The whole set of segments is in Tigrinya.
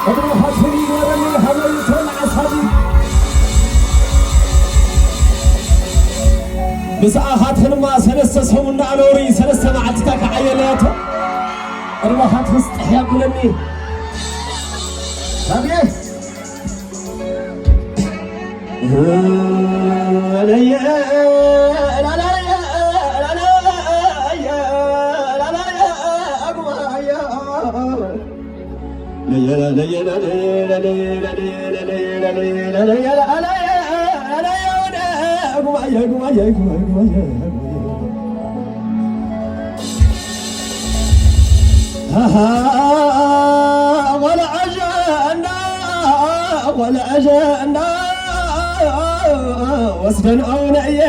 ቅድሚ ሓትሪ ይግበረኒ ሃበይ ተወልዓ ሳዲ። ምስኣ ሓትርማ ሰለስተ ሰሙን ኣነውሪ ሰለስተ መዓልቲ ተካዓየለያቶ። ቅድሚ ሓትሪ ስጥሕ ያብለኒ። ሳዲ። ወስደን ኣውነ እየ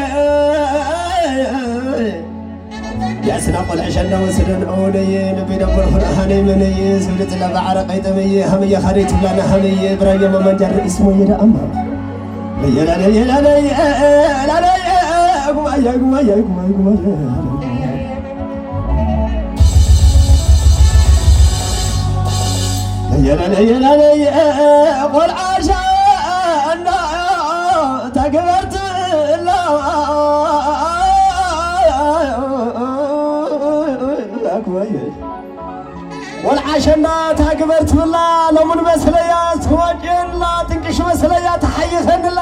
ያስና ቆልዐ ሸና ወስደን ኣውነ እየ ልቢ ደበር ኹን ኣሃነይ መነየ ዝብል ጽላ ባዕረ ቀይጠመየ ሃመየ ኻደይ ትብላና ሃመየ ብራዮ መመንጃር ርእስ ሞየ ደኣማ ለየላለየላለየ ጉማየ ጉማየ ጉማየ ጉማየ የለለየለለየ ቆልዓሻ እና ተግበርትላ ኣክበየ ቆልዓሸና ታግበር ትብላ ሎሙን መስለያ ትወጭንላ ጥንቅሽ መስለያ ተሓይኸንላ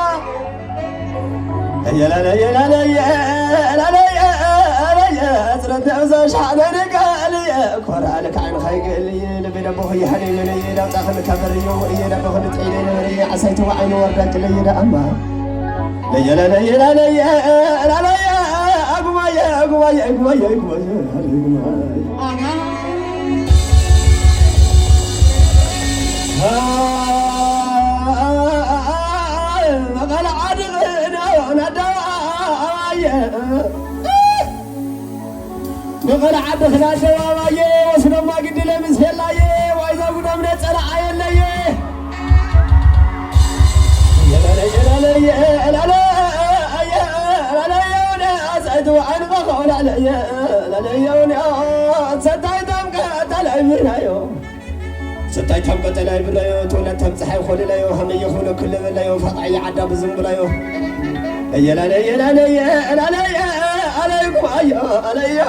ንቐልዓ ድኽና ኣደባባየ ወስዶማ ግድለ ምስ የላየ ዋይዛ ጉዳም ነጸላ ኣየለየ ሰታይ ታም ቀጠላይ ብራዮ ሰታይ ታም ቀጠላይ ብራዮ ተውለት ታም ፀሓይ ኾልላዮ ሃመየ ኾነ ክልበላዮ ፈጣየ ዓዳ ብዝንብላዮ እየላለየ እላለየ እላለየ ኣለይኩም ኣዮ ኣለዮ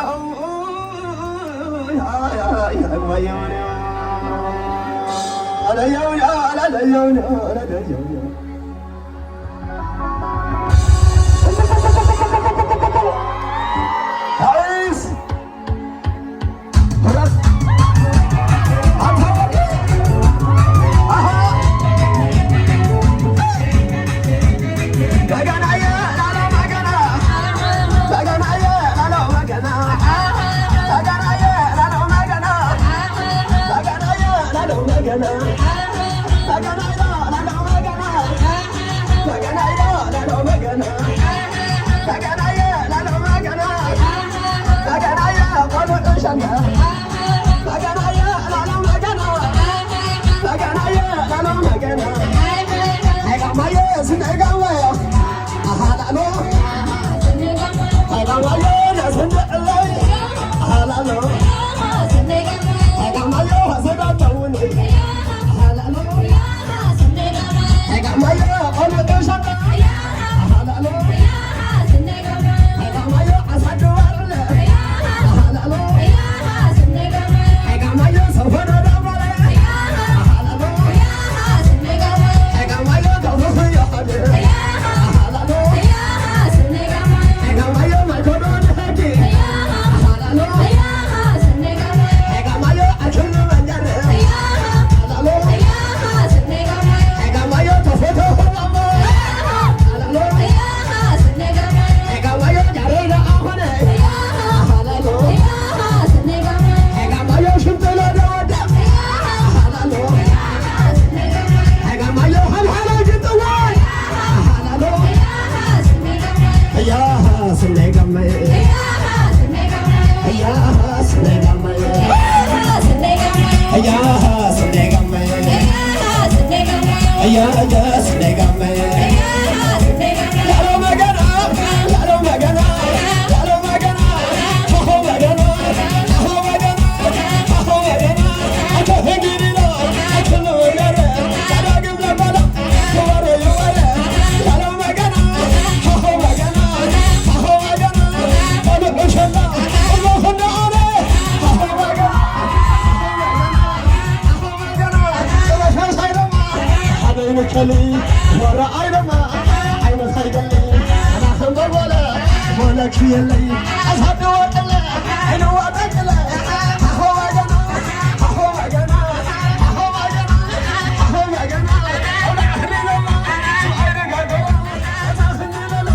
መቸሊ ወረ ኣይደማ ዓይነ ኸይደሊ ኣና ከም በርበለ ወለኪ የለይ ኣሳዲ ወጥለ ዓይነ ዋጠቅለ ኣሆ ወገና ኣሆ ወገና ኣሆ ወገና ኣሆ ወገና ኣውዳ ኣሕሪለማ ሱዓይነ ጋገራ ኣታ ክንለለ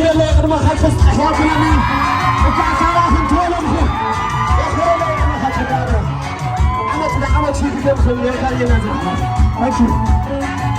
ንቕድመለይ ቅድመ ካልክስ ኣሕዋትናኒ እኳ ካባኽን ትወለድኹ የኽብረለይ ቅድመ ካልክስ ዓመት ንዓመት ይግደልኩም የጋየና ዘ Thank you.